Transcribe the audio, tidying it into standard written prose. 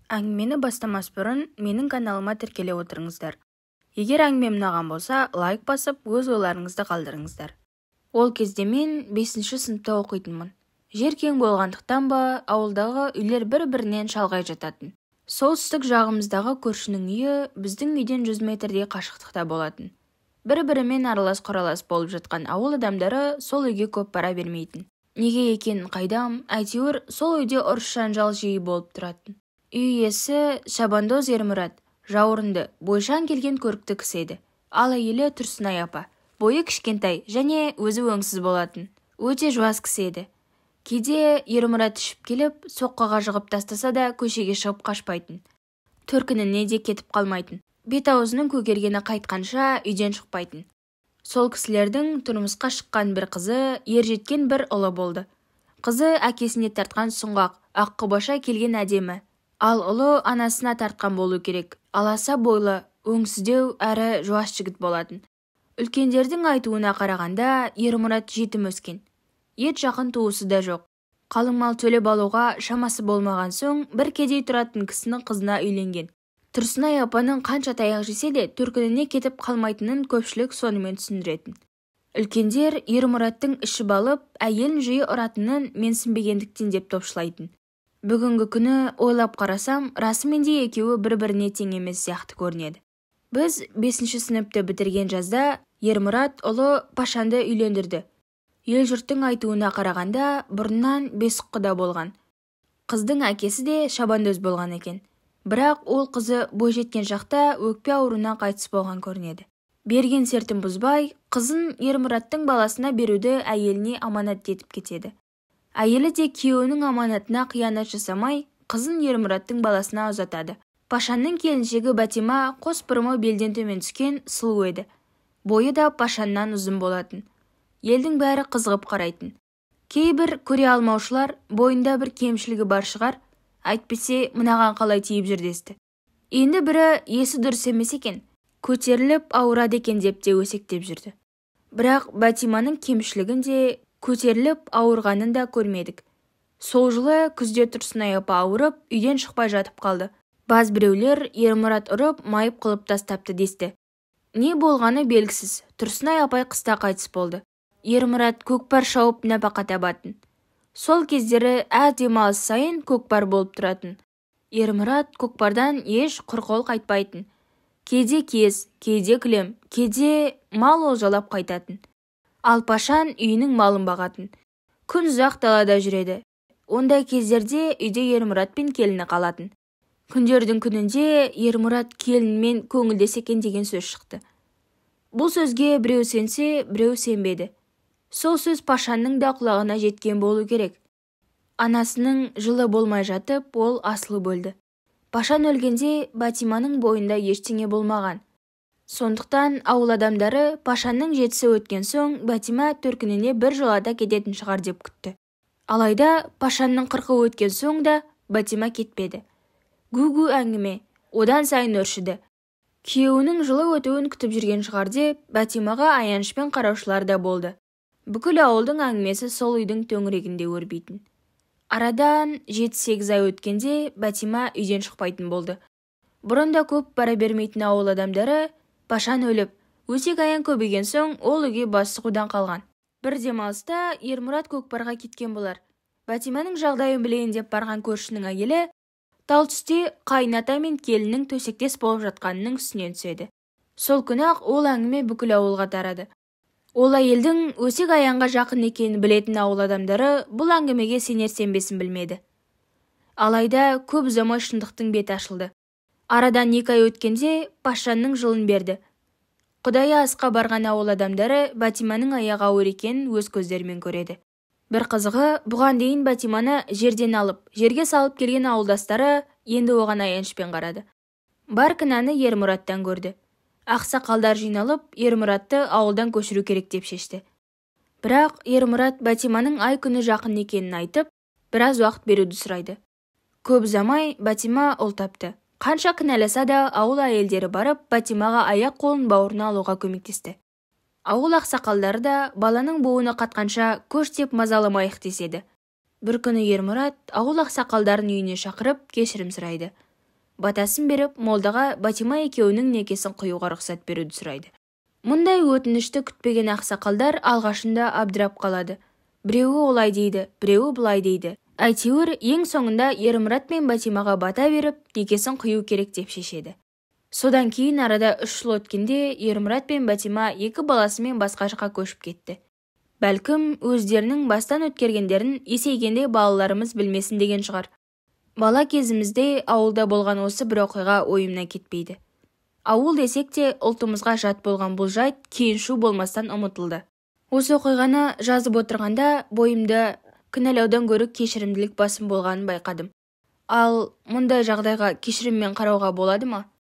Әңгімені бастамас бұрын менің каналыма тіркеле отырыңыздар. Егер әңгімем ұнаған болса, лайк басып, өз ойларыңызды қалдырыңыздар. Ол кезде мен 5-ші сыныпта оқитынмын. Жер кең болғандықтан ба, ауылдағы үйлер бір-бірінен шалғай жататын. Солтүстік жағымыздағы көршінің үйі біздің үйден 100 метрдей қашықтықта болатын. Бір-бірімен аралас-құралас болып жатқан ауыл адамдары сол үйге көп бара бермейтін. Неге екенін қайдам, әйтеуір сол үйде ұрыс-жанжал жиі болып тұратын. Үй иесі шабандоз Ермұрат, жауырынды, бойшаң келген көрікті кісі еді. Ал әйелі Тұрсынай апа, бойы кішкентай және өзі өңсіз болатын. Өте жуас кісі еді. Кейде Ермұрат ішіп келіп, соққыға жығып тастаса да көшеге шығып қашпайтын. Төркініне де кетіп қалмайтын. Бет-аузының көгергені қайтқанша үйден шықпайтын. Сол кісілердің тұрмысқа шыққан бір қызы, ержеткен бір ұлы болды. Қызы әкесіне тартқан сұңғақ, аққұбаша келген әдемі. Ал ұлы анасына тартқан болу керек. Аласа бойлы, өңсіздеу әрі жуас жігіт болатын. Үлкендердің айтуына қарағанда, Ермұрат жетім өскен. Ет жақын туысы да жоқ. Қалың мал төлеп алуға шамасы болмаған соң, бір кедей тұратын кісінің қызына үйленген. Тұрсынай апаның қанша таяқ жесе де төркініне кетіп қалмайтынын көпшілік сонымен түсіндіретін. Үлкендер Ермұраттың ішіп алып, әйелін жиі ұратынын менсінбегендіктен деп топшылайтын. Бүгінгі күні ойлап қарасам, расымен де екеуі бір-біріне тең емес сияқты көрінеді. Біз 5-ші сыныпты бітірген жазда Ермұрат ұлы Пашанды үйлендірді. Ел-жұрттың айтуына қарағанда, бұрыннан бесік құда болған. Қыздың әкесі де шабандоз болған екен. Бірақ ол қызы бойжеткен шақта өкпе ауруынан қайтыс болған көрінеді. Берген сертін бұзбай, қызын Ермұраттың баласына беруді әйеліне аманат етіп кетеді. Әйелі де күйеуінің аманатына қиянат жасамай, қызын Ермұраттың баласына ұзатады. Пашанның келіншегі Бәтима қос бұрымы белден төмен түскен сұлу еді. Бойы да Пашаннан ұзын болатын. Елдің бәрі қызығып қарайтын. Кейбір көре алмаушылар бойында бір кемшілігі бар шығар, әйтпесе мынаған қалай тиіп жүр десті. Енді бірі есі дұрыс емес екен, көтеріліп ауырады екен деп те өсектеп жүрді. Бірақ Бәтиманың кемшілігін де, көтеріліп ауырғанын да көрмедік. Сол жылы күзде Тұрсынай апа ауырып, үйден шықпай жатып қалды. Баз біреулер Ермұрат ұрып, майып қылып тастапты десті. Не болғаны белгісіз, Тұрсынай апай қыста қайтыс болды. Ермұрат көкпар шауып нәпақа табатын. Сол кездері әр демалыс сайын көкпар болып тұратын. Ермұрат көкпардан еш құр қол қайтпайтын. Кейде киіз, кейде кілем, кейде мал олжалап қайтатын. Ал Пашан үйінің малын бағатын. Күн ұзақ далада жүреді. Ондай кездерде үйде Ермұрат пен келіні қалатын. Күндердің күнінде Ермұрат келінімен көңілдес екен деген сөз шықты. Бұл сөзге біреу сенсе, біреу сенбеді. Сол сөз Пашанның да құлағына жеткен болу керек. Анасының жылы болмай жатып, ол асылып өлді. Пашан өлгенде Бәтиманың бойында ештеңе болмаған. Сондықтан ауыл адамдары Пашанның жетісі өткен соң Бәтима төркініне бір жолата кететін шығар деп күтті. Алайда Пашанның 40-ы өткен соң да Бәтима кетпеді. Гу-гу әңгіме одан сайын өршіді. Күйеуінің жылы өтуін күтіп жүрген шығар деп Бәтимаға аянышпен қараушылар да болды. Бүкіл ауылдың әңгімесі сол үйдің төңірегінде өрбитін. Арадан 7-8 ай өткенде Бәтима үйден шықпайтын болды. Бұрын да көп бара бермейтін ауыл адамдары Пашан өліп, өсек аяң көбейген соң ол үйге бас сұғудан қалған. Бір демалыста Ермұрат көкпарға кеткен болар. Бәтиманың жағдайын білейін деп барған көршінің әйелі тал түсте қайын ата мен келіннің төсектес болып жатқанының үстінен түседі. Сол күні-ақ ол әңгіме бүкіл ауылға тарады. Ол әйелдің өсек аяңға жақын екенін білетін ауыл адамдары бұл әңгімеге сенер сенбесін білмеді. Алайда көп ұзамай шындықтың беті ашылды. Арадан 2 ай өткенде Пашанның жылын берді. Құдайы асқа барған ауыл адамдары Бәтиманың аяғы ауыр екенін өз көздерімен көреді. Бір қызығы, бұған дейін Бәтиманы жерден алып, жерге салып келген ауылдастары енді оған аянышпен қарады. Бар кінәні Ермұраттан көрді. Ақсақалдар жиналып, Ермұратты ауылдан көшіру керек деп шешті. Бірақ Ермұрат Бәтиманың ай күні жақын екенін айтып, біраз уақыт беруді сұрайды. Көп ұзамай Бәтима ұл тапты. Қанша кінәласа да ауыл әйелдері барып, Бәтимаға аяқ қолын бауырына алуға көмектесті. Ауыл ақсақалдары да баланың буыны қатқанша көш деп мазаламайық деседі. Бір күні Ермұрат ауыл ақсақалдарын үйіне шақырып, кешірім сұрайды. Батасын беріп, молдаға Батима екеуінің некесін қиюға рұқсат беруді сұрайды. Мұндай өтінішті күтпеген ақсақалдар алғашында абдырап қалады. Біреуі олай дейді, біреуі былай дейді. Әйтеуір, ең соңында Ермұрат пен Батимаға бата беріп, некесін қию керек деп шешеді. Содан кейін арада 3 жыл өткенде Ермұрат пен Батима 2 баласымен басқа жаққа көшіп кетті. Бәлкім, өздерінің бастан өткергендерін есейгенде балаларымыз білмесін деген шығар. Бала кезімізде ауылда болған осы бір оқиға ойымнан кетпейді. Ауыл десек те, ұлтымызға жат болған бұл жайт кейін шу болмастан ұмытылды. Осы оқиғаны жазып отырғанда бойымда кінәлаудан гөрі кешірімділік басым болғанын байқадым. Ал мұндай жағдайға кешіріммен қарауға болады ма?